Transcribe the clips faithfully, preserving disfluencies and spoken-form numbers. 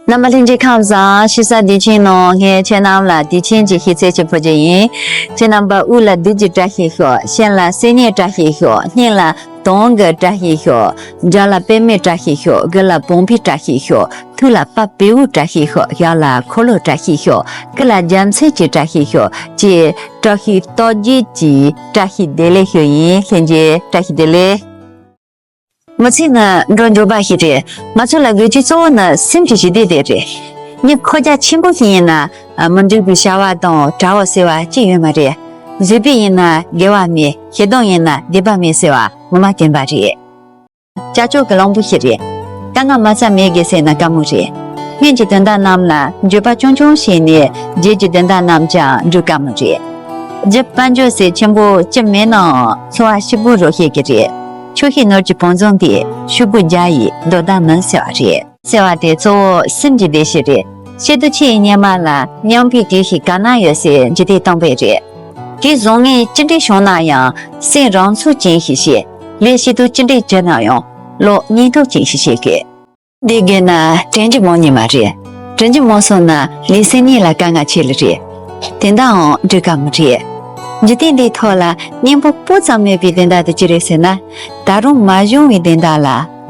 རྣམ་པ་ལྷན་རྒྱས་ཁམས་བཟང་། ཤེས་བྱ་བདེ་ཆེན་ནང་ངས་ཁྱེད་རྣམས་ལ་བདེ་ཆེན་གྱི་ཤེས་ཚད་ཅིག་ཕུལ་རྒྱུ་ཡིན། ཁྱེད་རྣམ་པ་དབུ་ལ་བདུད་ཀྱི་བཀྲ་ཤིས་ཤོག། སྤྱན་ལ་སིལ་སྙན་བཀྲ་ཤིས་ཤོག། སྙན་ལ་དུང་གི་བཀྲ་ཤིས་ཤོག། རྒྱབ་ལ་པདྨའི་བཀྲ་ཤིས་ཤོག། དགུ་ལ་བོང་བུའི་བཀྲ་ཤིས་ཤོག། ཐུགས་ལ་པ་བེའུའི་བཀྲ་ཤིས་ཤོག། ཡར་ལ་འཁོར་ལོའི་བཀྲ་ཤིས་ཤོག། སྐེ་ལ་རྒྱལ་མཚན་གྱི་བཀྲ་ཤིས་ཤོག། ཅེས་བཀྲ་ཤིས་རྟགས་བརྒྱད་ཀྱི་བཀྲ་ཤིས་བདེ་ལེགས་ཞུ་ཡིན། ལྷན་རྒྱས་བཀྲ་ཤིས་བདེ་ལེགས། མི་ཚེ་ནི་འགྲོ་འགྱུར་བ་ཞིག་རེད། ང་ཚོ་ལ་དགོས་རྒྱུ་གཙོ་བོ་ནི་སེམས་ཀྱི་ཞི་བདེ་དེ་རེད། མི་ཁོག་རྒྱ་ཆེན་པོ་ཞིག་ཡིན་ན། མི་འགྲིག་པའི་བྱ་བ་དང་གྲྭ་བ་ཟེར་བ་ཅི་ཡོད་མ་རེད། བཟོད་པ་ཡིན་ན་དགེ་བ་མེད། ཞེ་སྡང་ཡིན་ན་སྡིག་པ་མེད་ཟེར་བ་ངོ་མ་བདེན་པ་རེད། ཅ་ཅོ་གི་གླང་པོ་ཞིག་རེད། དཀའ་ངལ་མ་རྩ་མེད་དགོས་ཟེར་ན་དཀའ་མོ་རེད། སྔོན་གྱི་དོན་དག་རྣམས་ལ་འགྱོད་པ་ཆུང་ཆུང་བྱས་ནས་རྗེས་ཀྱི་དོན་དག་རྣམས་ཀྱང་འགྲུབ་དཀའ་མོ་རེད། རྒྱུ་དཔལ་འབྱོར་ཟེར་ཆེན་པོ་ཅི་མེད་ནའང་འཚོ་བ་སྐྱིད་པོ་རོགས་བྱེད་ཀྱི་རེད། ཆུ་ཤེལ་ནོར་གྱི་བང་མཛོད་འདི་ཤོག་གུ་བརྒྱ་ཡིས་རྡོ་བརྡབ་མིན་ཟེར་བ་རེད། ཟེར་བ་དེ་གཙོ་བོ་སེམས་ཀྱི་བདེ་སྐྱིད་རེད། སྐྱིད་སྡུག་ཆེ་བའི་སྙེ་མ་ལ་མཉམ་པའི་དུས་ཤིག་ག་ན་ཡོད་ཟེར་འཇིག་རྟེན་སྟོང་པས་རེད། དེ་བཟང་ངན་ཅི་འདྲའི་བྱུང་ན་ཡང་སེམས་རང་ཚུགས་ཅན་ཞིག་བྱེད། ལས་སྐྱིད་སྡུག་ཅི་འདྲའི་བྱུང་ན་ཡང་བློ་ཉེན་རྟོག་ཅན་ཞིག་བྱེད་དགོས། འདི་དགོས་ན་དྲན་རྒྱུ་མང་ཉིད་མ་རེད། དྲན་རྒྱུ་མང་སོང་ན་ལུས་སེམས་གཉིས་ལ་དཀའ་ངལ་ཆེ་ལེ་རེད། དེ་འདྲའང་འགྲིག་ག་མི་རེད། འཇིག་རྟེན་འདིའི་ཐོག་ལ་སྙིང་པོ་སྤུ་ཙམ་མེད་པའི་དོན་དག་དེ་ཅི་རེད་ཟེར་ན། ད་རུང་མ་བྱུང་བའི་དོན་དག་ལ་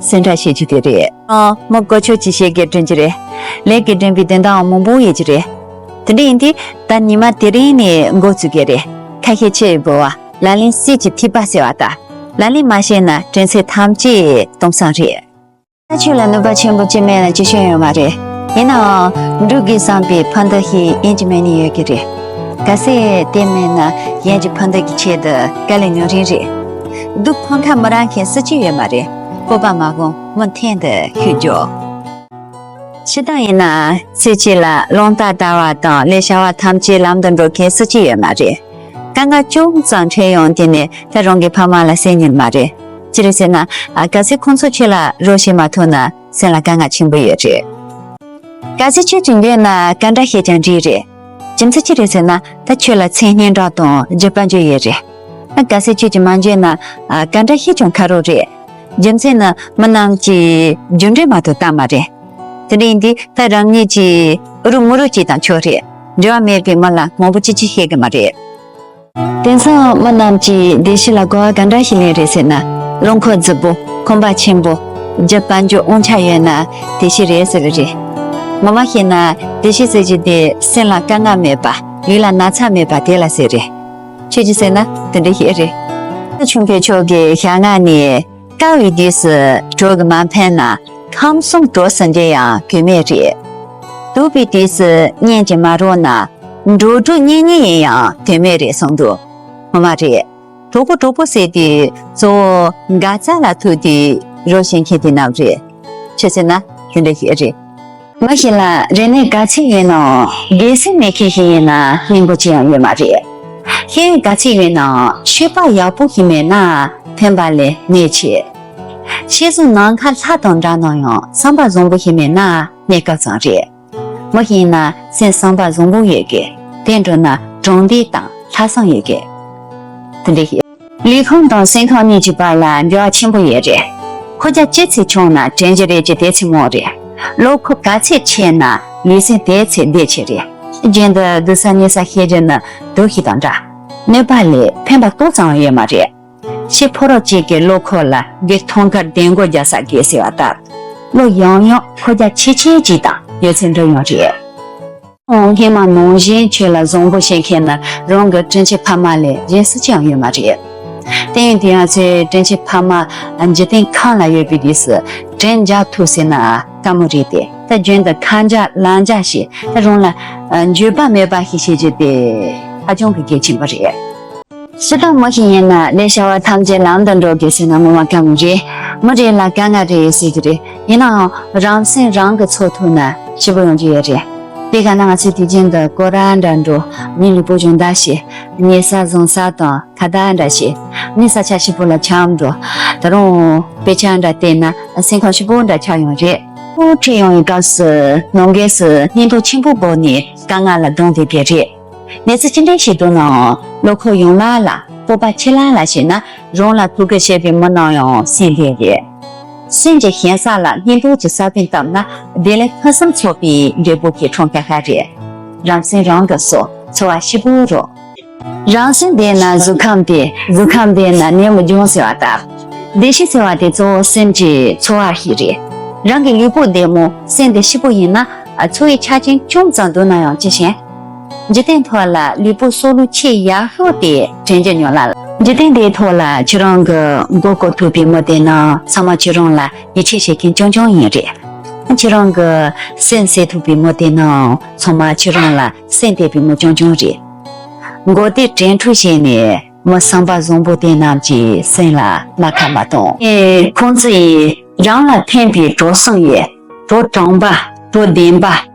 སེམས་ཁྲལ་བྱེད་རྒྱུ་དེ་རེད། ཨང་། མི་གོ་ཆོད་ཅིག་བྱེད་དགོས་དྲན་གྱི་རེད། ལས་ཀྱིས་དྲན་པའི་དོན་དག་མང་པོ་ཡོད་ཀྱི་རེད། དེ་འདྲ་ཡིན་དུས་ད་ཉི་མ་དེ་རིང་ནས་འགོ་བཙུགས་དགོས་རེད། ཁ་ཤས་ཆེ་བའི་འབོལ་བ། ལག་ལེན་གསེར་གྱི་ཐིགས་པ་ཟེར་བ་ལྟར། ལག་ལེན་མ་བྱས་ན་དྲན་ཚད་ཐམས་ཅད་སྟོང་བསམ་རེད། ད་ཆོས་ལ་ནུས་པ་ཆེན་པོ་ཅི་མེད་ན་ཅི་ཤེས་ཡོད་མ་རེད། ཡིན་ནའང་འགྲོ་དགོས་བསམ་པའི་ཕན་བདེ་ཞིག་ཡིན་གཅིག་མིན་གཉིས་ཡོད་ཀྱི་རེད། གལ་སྲིད་དེ་མེད་ན་གཞན་གྱི་ཕན་བདེ་གི་ཆེད་དུ་དཀའ་ལས་མྱོང་རིན་རེད། སྡུག་ཕམ་ཁ་མི་རག་མཁན་སུ་གཅིག་ཡོད་མ་རེད། སྤོབས་པ་མ་བསྒོམས་མུ་མཐུད་དུ་ཤུགས་རྒྱོབ། སྤྱིར་བཏང་ཡིན་ན་ཚེ་གཅིག་ལ་རླུང་རྟ་བྲལ་བ་དང་ལས་བྱ་བ་ཐམས་ཅད་ལམ་དུ་འགྲོ་མཁན་སུ་གཅིག་ཡོད་མ་རེད། དཀའ་ངལ་ཅུང་ཙམ་འཕྲད་ཡང་དེ་ནི་ད་རང་གི་ཕ་མ་ལ་སེམས་ཉིད་མ་རེད། ཅི་རེད་ཟེར་ན། ཨ། གལ་སྲིད་ཁོང་ཚོ་ཁྱོད་ལ་རོགས་བྱེད་མ་ཐུབ་ན་སེམས་ལ་དཀའ་ངལ་ཆེན་པོ་ཡོད་རེད། གལ་སྲིད་ཁྱོད་ཀྱིས་འདོད་ན་ག་འདྲ་བྱས་ཀྱང་འགྲིག་རེད། རྒྱུ་མཚན་ཅི་རེད་ཟེར་ན་ད་ཁྱོད་ལ་མཚན་སྙན་གྲགས་དང་རྒྱུ་དཔལ་འབྱོར་ཡོད་རེད། ཨ། གལ་སྲིད་ཁྱོད་ཀྱིས་མ་འཇོན་ན། ཨ། ག་འདྲ་བྱས་ཀྱང་ཁ་རོག་རེད། རྒྱུ་མཚན་ནི་མི་རྣམས་ཀྱི་རྒྱུ་འབྲས་མ་གཏོགས་རྟགས་མ་རེད། དེ་འདྲ་ཡིན་དུས་ད་རང་ཉིད་ཀྱིས་ཨུ་རུ་མུ་རུ་བྱས་དང་ཆོག་རེད། འབྲེལ་བ་མེད་པའི་མི་ལ་མང་པོ་ཅི་ཅི་བཤད་གི་མ་རེད། དེང་སང་མི་རྣམས་ཀྱིས་བདེ་སྐྱིད་ལ་གོ་བ་ག་འདྲ་ཞིག་ལེན་རེད་ཟེར་ན། རླངས་འཁོར་རྫིག་པོ། ཁང་པ་ཆེན་པོ། རྒྱུ་དཔལ་འབྱོར་དབང་ཆ་ཡོད་ན་བདེ་སྐྱིད་རེད་ཟེར་གི་རེད། ངོ་མ་བཤད་ན་བདེ་སྐྱིད་ཟེར་རྒྱུ་དེ་སེམས་ལ་དཀའ་ངལ་མེད་པ། ལུས་ལ་ན་ཚ་མེད་པ་དེ་ལ་ཟེར་རེད། ཁྱོད་ཀྱིས་ཟེར་ན་དེ་འདྲ་ཞིག་རེད། ཆུང་ཕོ་ཁྱོད་ཀྱི་ཞལ་སྔ་ནས། དཀའ་བའི་དུས་སུ་གྲོགས་ཀྱིས་མ་ཕན་ན། ཁམས་གསུམ་གྲོགས་སུ་འགྱུར་ཡང་དོན་མེད་རེད། སྡུག་པའི་དུས་སུ་གཉེན་གྱིས་མ་རོགས་ན། འགྲོ་དྲུག་གཉེན་ཉེ་ཡིན་ཡང་དོན་མེད་རེད་གསུངས་འདུག་ངོ་མ་རེད། གྲོགས་པོ་གྲོགས་པོ་ཟེར་དུས་གཙོ་བོ་དགའ་རྩ་ལ་ཐུག་དུས་རོགས་བྱེད་མཁན་དེ་རྣམས་རེད། ཆི་ཟེར་ན་དེ་འདྲ་ཞིག་རེད། མི་ཞིག་ལ་རིག་གནས་ག་ཚད་ཡོད་ནའང་དགེ་སེམས་མེད་མཁན་ཞིག་ཡིན་ན་སྙིང་པོ་ཅི་ཡང་ཡོད་མ་རེད། ཤེས་ཡོན་ག་ཚད་ཡོད་ནའང་སྤྱོད་པ་ཡག་པོ་ཞིག་མེད་ན་ཕན་པ་ལས་གནོད་ཆེ། ཤེས་བཟོ་ནམ་མཁའ་ལྷ་དང་འདྲ་ན་ཡང་བསམ་པ་བཟང་པོ་ཞིག་མེད་ན་གནས་སྐབས་ཙམ་རེད། མི་ཞིག་ཡིན་ན་སེམས་བསམ་པ་བཟང་པོ་ཡོད་དགོས། དེ་འགྲོ་ན་དྲང་བདེན་དང་ལྷག་བསམ་ཡོད་དགོས། དེ་འདྲ་ཞིག་ལུས་ཁམས་དང་སེམས་ཁམས་གཉིས་ཀྱི་བར་ལ་འབྲེལ་བ་ཆེན་པོ་ཡོད་རེད། ཁོག་རྒྱ་ཅི་ཚད་ཆུང་ན་དྲན་རྒྱུ་རེད་ཀྱི་དེ་ཚད་མང་རེད། བློ་ཁོག་ག་ཚད་ཆེ་ན་ལུས་སེམས་དེ་ཚད་བདེ་ཆེ་རེད། རྒྱུན་དུ་སྡུག་ས་ཉེ་ས་ཤེས་རྒྱུ་ནི་སྡུག་ཤོས་དང་འདྲ། གནོད་པ་ལས་ཕན་པ་ཏོག་ཙམ་ཡང་ཡོད་མ་རེད། ཤི་ཕོ་རོག་ཅིག་གི་བློ་ཁོག་ལ་སྒེར་ཐང་དཀར་གདན་མགོ་རྒྱག་ས་དགོས་ཟེར་བ་ལྟར། བློ་ཡང་ཡང་ཁོག་རྒྱ་ཆེ་ཆེ་ཅིག་དང་ཡོད་ཚད་འགྲོ་ཡོང་རེད། ཨོ། སྔོན་མ་ནང་བཞིན་ཁྱོད་ལ་བཟང་པོ་བྱེད་མཁན་ནི་རང་གི་དྲིན་ཆེན་ཕ་མ་ལས་གཞན་སུ་ཅི་ཡང་ཡོད་མ་རེད། དེ་ཡིན་དུས་ང་ཚོའི་དྲིན་ཆེན་ཕ་མ་འཇིག་རྟེན་ཁམས་ལ་ཡོད་པའི་དུས་སུ་དྲིན་འཇག་ཐུབ་ཟེར་ན་དཀའ་མོ་རེད་དེ། ད་རྒྱུན་དུ་ཁ་འཇག་ལག་འཇག་བྱས། ད་རང་ལ་འགྱོད་པ་མེད་པ་ཞིག་བྱེད་རྒྱུ་དེ་ཧ་ཅང་གི་གལ་ཆེན་པོ་རེད། སྤྱིར་བཏང་མི་ཞིག་ཡིན་ན་ལས་བྱ་བ་ཐམས་ཅད་ལམ་དུ་འགྲོ་དགོས་ཟེར་ན་ངོ་མ་དཀའ་མོ་རེད། མི་རེ་ལ་དཀའ་ངལ་རེ་ཡོད་སྲིད་ཀྱི་རེད། ཡིན་ནའང་རང་སེམས་རང་གིས་འཚོ་ཐུབ་ན་སྐྱིད་པོ་ཡོང་རྒྱུ་ཡོད་རེད། དེ་ག་ན་ང་ཚོས་དུས་རྒྱུན་དུ་སྐོར་ར་འདྲ་འགྲོ། མི་ལུས་པོ་སྦྱོང་བརྡར་བྱེད། ཉལ་ས་བཟུང་ས་དང་ཁ་བརྡ་འདྲ་བྱེད། མི་ས་ཆ་ཞིག་པོ་ལ་འཁྱམས་འགྲོ། ད་རུང་དཔེ་ཆ་འདྲ་བལྟས་ན་སེམས་ཁམས་ཞིབ་པོ་འདྲ་ཆགས་ཡོང་རེད། ཁོ་ཁྲིད་ཡོང་བའི་སྐབས་སུ་ནང་སྒོས་སུ་སྙིང་སྟོབས་ཆེན་པོ་སྦོམ་ནས་དཀའ་ངལ་ལ་གདོང་དེད་དགོས་རེད། གནས་ཚུལ་ཅི་འདྲ་ཞིག་འདུག་ནའང་བློ་ཁོག་ཡངས་ལ་ལ་སྤོབས་པ་ཆེ་ལ་ལ་བྱས་ན་རང་ལ་ཐུགས་ཁུར་བྱེད་པའི་མི་རྣམས་ཡང་སེམས་ལྷོད་རེད། སེམས་ཀྱི་ཞན་ས་ལ་སྙིང་སྟོབས་ཀྱི་ས་བོན་བཏབ་ན། བདེ་ལེགས་ཕུན་སུམ་ཚོགས་པའི་འབྲས་བུ་གི་འཁྲུངས་ཁ་ཁ་རེད། རང་སེམས་རང་གིས་གསོ། འཚོ་བ་ཞིབ་པོ་རོགས། རང་སེམས་བདེ་ན་གཟུགས་ཁམས་བདེ། གཟུགས་ཁམས་བདེ་ན་ནད་མུག་འབྱུང་ཟེར་བ་ལྟར། བདེ་སྐྱིད་ཟེར་བ་དེ་གཙོ་བོ་སེམས་ཀྱི་འཚོ་བ་ཞིག་རེད། རང་གི་ལུས་པོ་བདེ་མོ་སེམས་བདེ་སྐྱིད་པོ་ཡིན་ན། འཚོ་བའི་ཆ་རྐྱེན་ཅུང་ཙམ་སྡུག་ན་ཡང་ཅི་ཞན། འཇིག་རྟེན་ཐོག་ལ་ལུས་པོ་གསོ་ལུགས་ཆེས་ཡག་ཤོས་དེ་དྲན་རྒྱུ་ཉོན་ལ། འཇིག་རྟེན་འདིའི་ཐོག་ལ་ཁྱེད་རང་གི་མགོ་སྐོར་ཐུབ་པའི་མི་དེ་ནི་ཚང་མ་ཁྱེད་རང་ལ་ཡིད་ཆེས་བྱེད་མཁན་རྐྱང་རྐྱང་ཡིན་རེད། ཁྱེད་རང་གི་སེམས་གསོ་ཐུབ་པའི་མི་དེ་ནི་ཚང་མ་ཁྱེད་རང་ལ་སེམས་གཏད་པའི་མི་རྐྱང་རྐྱང་རེད། མགོ་བདེ་དྲན་འཕྲུལ་བྱས་ནས་མི་བསམ་པ་བཟང་པོ་དེ་རྣམས་ཀྱི་སེམས་ལ་རྨ་ཁ་མ་གཏོང་། ཨེ། ཁོང་ཚོ་ཡིས་རང་ལ་ཕན་པའི་གྲོགས་བསམ་ཡས། གྲོགས་དྲང་པ། གྲོགས་བདེན་པ།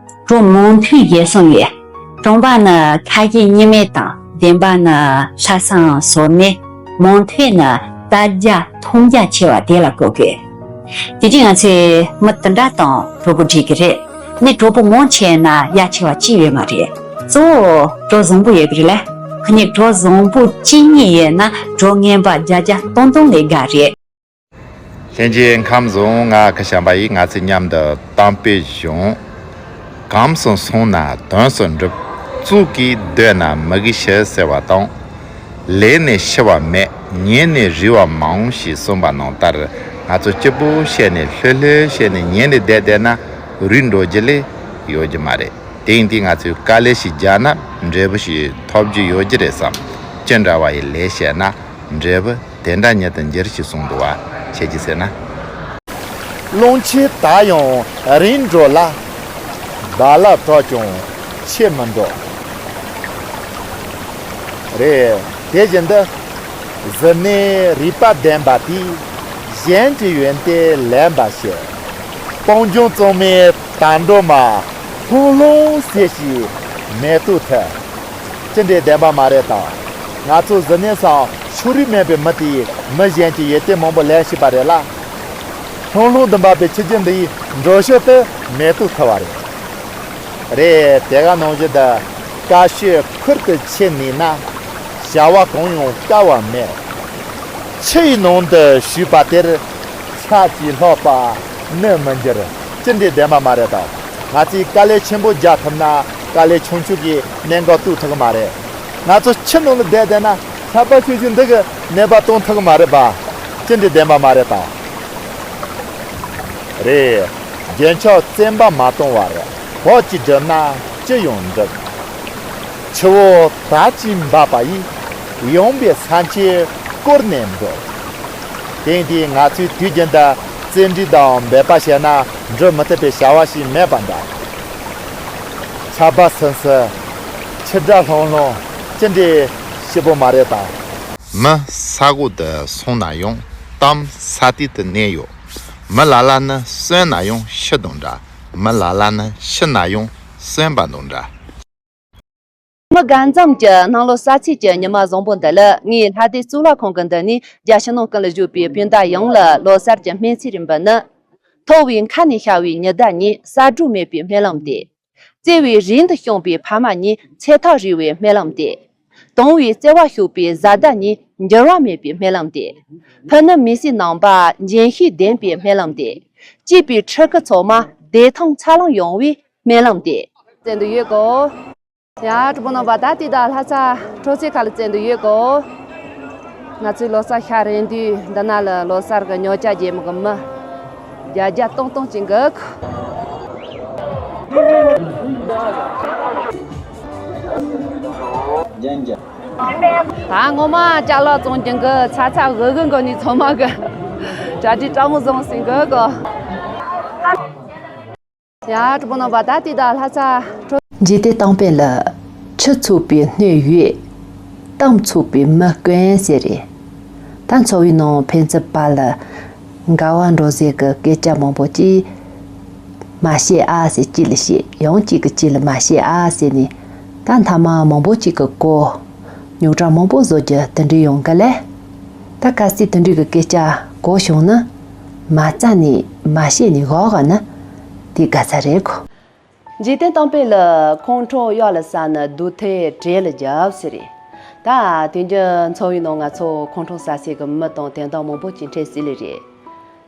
གྲོགས་མོས་མཐུན་བྱེད་བསམ་ཡས། དྲང་པ་ནི་ཁ་ཞེ་གཉིས་མེད་དང་། བདེན་པ་ནི་ལྷག་བསམ་ཟོལ་མེད། མོས་མཐུན་ནི་དལ་རྒྱ་ཐོལ་རྒྱ་ཆེ་བ་དེ་ལ་གོ་དགོས། དེ་རྗེས་ང་ཚོས་མི་དེ་འདྲ་དང་གྲོགས་པོ་སྒྲིག་གི་རེད། ནི་གྲོགས་པོ་མང་ཆེ་ན་ཡ་ཆེ་བ་གཅིག་ཡོད་མ་རེད། གཙོ་བོ་གྲོགས་བཟང་པོ་ཡོད་གི་རེད་ལ། ཁ་ཉིན་གྲོགས་བཟང་པོ་གཅིག་གཉིས་ཡོད་ན་གྲོགས་ངན་པ་བརྒྱ་བརྒྱ་སྟོང་སྟོང་ལས་དགའ་རེད། ལྷན་རྒྱས་ཁམས་བཟང་། ང་ཁ་ཤམ་པ་ཡིས་ང་ཚོ་མཉམ་དུ་གཏམ་དཔེ་བྱུང་། གམ་སོང་སོང་ན་དོན་སུ་འགྲུབ། གཙུག་གིས་བསྡོད་ན་མི་གིས་ཤི་ཟེར་བ་དང་། ལས་ནི་ཤི་བ་མེད། ཉན་ནི་རུལ་བ་མང་ཞེས་གསུངས་པ་ནང་ལྟར། ང་ཚོ་སྐྱིད་པོ་བཤད་ནས་ལྷོད་ལྷོད་བཤད་ནས་ཉན་ནས་བསྡད་བསྡད་ན་རུལ་འགྲོ་རྒྱུ་ལས་ཡོད་རྒྱུ་མ་རེད། དེ་ཡིན་དུས་ང་ཚོས་དཀའ་ལས་ཤིག་རྒྱག་ན་འབྲས་བུ་ཞིག་ཐོབ་རྒྱུ་ཡོད་རྒྱུ་རེད་བསམ། ཅི་འདྲ་བ་ཡི་ལས་བཤད་ན་འབྲས་བུ་དེ་འདྲ་ཉིད་དུ་འགྱུར་ཞེས་གསུངས་འདུག་བ། ཁྱེད་ཀྱིས་ཟེར་ན། རླུང་ཆེན་ད་ཡང་རིང་འགྲོ་ལ། རྦ་རླབས་དྲག་ཀྱང་ཆེ་མི་འགྲོ། རེད། དེ་བཞིན་དུ། གཟུར་གནས་རིག་པ་ལྡན་པ་དེས། གཞན་གྱི་ཡོན་ཏན་ལེན་པར་བྱེད། སྤང་ལྗོངས་གཙང་མའི་དར་འགྲོ་མ། ལྷུང་ལྷུང་ཟེར་ཞིག་མེ་ཏོག་ཐལ། ཅི་འདྲའི་བདེན་པ་མ་རེད་དམ། ང་ཚོ་གཟུར་གནས་སམ་ཕྱོགས་རིས་མེད་པའི་མི་དེས་མི་གཞན་གྱི་ཡོན་ཏན་མང་པོ་ལེན་ཤེས་པ་རེད་ལ། ལྷུང་ལྷུང་དུ་འབབ་པའི་ཆུ་རྒྱུན་འདི་ཡི་འགྲོ་ཕྱོགས་དུ་མེ་ཏོག་ཐལ་བ་རེད། རེད། དེ་ག་ནང་བཞིན་དུ་དཀའ་སྤྱད་ཁུར་དུ་ཁྱེར་ནུས་ན། བྱ་བ་གང་ཡང་དཀའ་བ་མེད། ཆུ་ཡི་ནང་དུ་ཞུགས་པ་དེར། ཆར་གྱིས་ལྷགས་པ་ནུབ་མི་འགྱུར། ཅི་འདྲའི་བདེན་པ་མ་རེད་དམ། ང་ཚོས་དཀའ་ལས་ཆེན་པོ་རྒྱག་ཐུབ་ན་དཀའ་ལས་ཆུང་ཆུང་གིས་གནད་འགག་བཏུག་ཐུབ་ཀྱི་མ་རེད། ང་ཚོ་ཆུ་ནང་ལ་བསྡད་བསྡད་ན་ཆར་པ་ཆུང་ཆུང་འདི་གིས་གནོད་པ་གཏོང་ཐུབ་ཀྱི་མ་རེད་པ། ཅི་འདྲའི་བདེན་པ་མ་རེད་དམ། རེད། རྒྱན་ཆ་བཙན་པ་མ་གཏོང་བར་བག་ཅིག་བསྒྲུབས་ན་ཅི་ཡང་འགྲུབ། ཆུ་བོ་དར་ཅིག་འབབ་པ་ཡིས། ཡངས་པའི་ས་ཆེན་བསྐོར་ནས་འགྲོ། དེང་དུས་ང་ཚོས་དུས་རྒྱུན་དུ་བརྩོན་འགྲུས་དང་འབད་པ་བྱས་ན་འགྲུབ་མི་ཐུབ་པའི་བྱ་བ་ཞིག་མེད་པ་འདྲ། ཆར་པ་སིམ་སིམ། ཆུ་སྒྲ་ལྷང་ལྷང་། ཅི་འདྲའི་སྐྱིད་པོ་མ་རེད་དམ། མི་ས་འོག་ཏུ་སོང་ན་ཡང་གཏམ་ས་སྟེང་དུ་གནས་ཡོད། མི་ལ་ལ་ནི་གསོན་ན་ཡང་ཤི་དང་འདྲ། མི་ལ་ལ་ནི་ཤི་ན་ཡང་གསོན་པ་དང་འདྲ། མི་དགའ་མཚམས་ཀྱི་གནམ་ལོ་གསར་ཚེས་ཀྱི་ཉི་མ་བཟང་པོ་འདི་ལ། ངས་ལྷ་སྡེ་གཙུག་ལག་ཁང་གི་མདུན་ནས་རྒྱལ་ཕྱི་ནང་ཀུན་ལ་བཞུགས་པའི་སྤུན་ཟླ་ཡོངས་ལ་ལོ་གསར་གྱི་སྨོན་ཚིག་རིམ་པ་ནི། མཐོ་བའི་མཁའ་ནས་ཤར་བའི་ཉི་ཟླ་ཉིད་གསལ་འགྲོ་མེད་པའི་སྨོན་ལམ་སྟེ། བརྩེ་བའི་རིང་དུ་བྱུང་པའི་ཕ་མ་ཉིད་ཚེ་ཐག་རིང་བའི་སྨོན་ལམ་སྟེ། དང་བའི་བརྩེ་བ་ཤུགས་པའི་བཟའ་ཟླ་ཉིད་འགྱུར་བ་མེད་པའི་སྨོན་ལམ་སྟེ། ཕུ་ནུ་མི་སེར་རྣམ་པ་འཇོན་ཤུགས་ལྡན་པའི་སྨོན་ལམ་སྟེ། གཅེས་པའི་ཕྲུ་གུ་ཚང་མ་བདེ་ཐང་འཚར་ལོངས་ཡོང་བའི་སྨོན་ལམ་སྟེ། བཙལ་དུ་ཡོད་གོ། ཡ། གྲོགས་པོ་རྣམ་པ། ད་ལྟའི་ད་ལྷ་ས་གྲོ་ཚོའི་ཁ་ལ་བཙལ་དུ་ཡོད་གོ། ང་ཚོའི་ལོ་གསར་ཤར་རན་དུས་འདི་ན་ལ་ལོ་གསར་གི་ཉོ་ཆ་རྒྱས་མོ་གི་མི་བརྒྱ་བརྒྱ་སྟོང་སྟོང་ཅིག་འགུག་ད་ངོ་མ་ཅ་ལག་བཙོང་རྒྱུ་འགུག་ཚ་ཚ་འུར་འུར་འགུག་ནས་ཚང་མ་གི་གྲ་སྒྲིག་སྤྲང་མོ་བཟང་ཞིག་འགུག་གོ། ཡ། གྲོགས་པོ་རྣམ་པ། ད་ལྟའི་ད་ལྷ་ས་གྲོ། འཇིག་རྟེན་གཏམ་དཔེ་ལ། ཆུ་འཚོ་བའི་སྣོད་ཡོད། གཏམ་འཚོ་བའི་མི་དཀོན་ཟེར་རེད། ད་འཚོ་བའི་ནང་ཕན་ཚུན་བར་ལ་འགལ་བ་འགྲོ་ཟེར་གི་སྐད་ཆ་མང་པོ་ཅིག་མ་བཤད་ཨ་ཟེར། གཅིག་ལ་བཤད། ཡང་གཅིག་གིས་གཅིག་ལ་མ་བཤད་ཨ་ཟེར་ནས། ད་མཐའ་མ་མང་པོ་ཅིག་གི་གོ་རྙོག་དྲ་མང་པོ་བཟོ་རྒྱུ་དེ་འདྲ་ཡོང་གི་ལས། ད་གལ་སྲིད་དེ་འདྲའི་གི་སྐད་ཆ་གོ་བྱུང་ན། མ་རྩ་ནས་མ་བཤད་ནས་བཞག་ག་ན་དེ་དགའ་ས་རེད་གོ། འཇིག་རྟེན་གཏམ་དཔེ་ལ། ཁོང་ཁྲོ་གཡོག་ལ་ཟ་ན་སྡུག་ཐེ་བྲེ་ལ་རྒྱབ་ཟེར་རེད། ད་དུས་རྒྱུན་འཚོ་བའི་ནང་ང་ཚོ་ཁོང་ཁྲོ་ཟ་སའི་གི་མི་དང་དོན་དག་མང་པོ་ཅིག་འཕྲད་སྲིད་ལེ་རེད།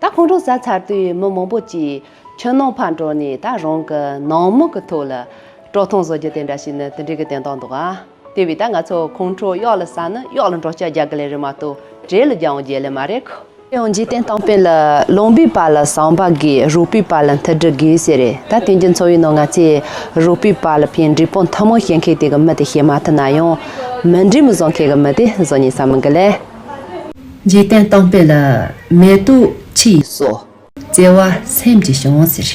ད་ཁོང་ཁྲོ་ཟ་ཚར་དུས་མི་མང་པོ་ཅིག་ཆུ་ནང་ཕར་འགྲོ་ནས་ད་རང་གི་ནང་མི་གི་ཐོག་ལ་དཀྲོག་གཏམ་བཟོ་རྒྱུ་དེ་འདྲ་ཞིག་ནི་དེ་འདྲའི་གི་དོན་དག་འདུག་ཨ། དེ་བས་ད་ང་ཚོ་ཁོང་ཁྲོ་གཡོག་ལ་ཟ་ནི་གཡོག་ལ་འདྲོག་སྐྱ་རྒྱག་གི་ལས་རེད་མ་གཏོགས་བྲེལ་ལ་རྒྱག་འོང་རྒྱུ་ལས་མ་རེད། དེ་ཡང་འཇིག་རྟེན་གཏམ་དཔེ་ལ་ལོང་པའི་བར་ལ་ཟམ་པ་དགོས། རོགས་པའི་བར་ལ་མཐུན་སྒྲིལ་དགོས་ཟེར་རེད། ད་དེང་གི་འཚོ་བའི་ནང་ང་ཚོས་རོགས་པའི་བར་ལ་ཕན་འབྲས་སྤུངས་ཐུན་མོང་བཤད་མཁན་དེ་གི་མི་དེ་བཤད་མ་ཐུབ་ན་ཡང་མི་འགྲིག་མི་བཟོ་མཁན་གི་མི་དེ་བཟོ་ཉན་ས་མི་འགི་ལས། འཇིག་རྟེན་གཏམ་དཔེ་ལ་མེ་ཏོག་ཕྱིའི་སོ། བརྩེ་བ་སེམས་ཀྱི་བྱུང་ཟེར།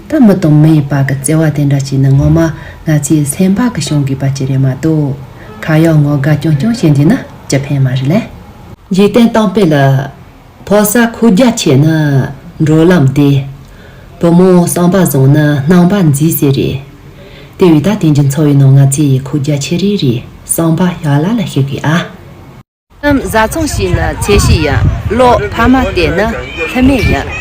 ད་མི་དང་མི་ཡི་བར་གྱི་བརྩེ་བ་དེ་འདྲ་ཞིག་ནི་ངོ་མ་ང་ཚོའི་སེམས་པ་གི་བྱུང་དགོས་པ་ཅིག་རེད་མ་གཏོགས། ཁ་ཡག་ངོ་དགའ་རྐྱང་རྐྱང་བྱེད་འདི་ན་ཅི་ཕན་མ་རེད་ལེ། འཇིག་རྟེན་གཏམ་དཔེ་ལ། ཕོ་གསར་ཁོག་རྒྱ་ཆེ་ན་འགྲོ་ལམ་བདེ། བུ་མོ་བསམ་པ་བཟང་ན་སྣང་བ་མཛེས་ཟེར་རེད། དེ་བས་ད་དེང་གི་འཚོ་བའི་ནང་ང་ཚོའི་ཁོག་རྒྱ་ཆེ་རེ་རེ་བསམ་པ་ཡག་ལ་ལ་ཤེས་དགོས་ཨ། གནམ་བཟའ་ཚང་ཤེས་ན་ཚེ་ཤེས་ཡ། ལོ་ཕ་མ་བལྟས་ན་ལྷ་མེད་ཡ།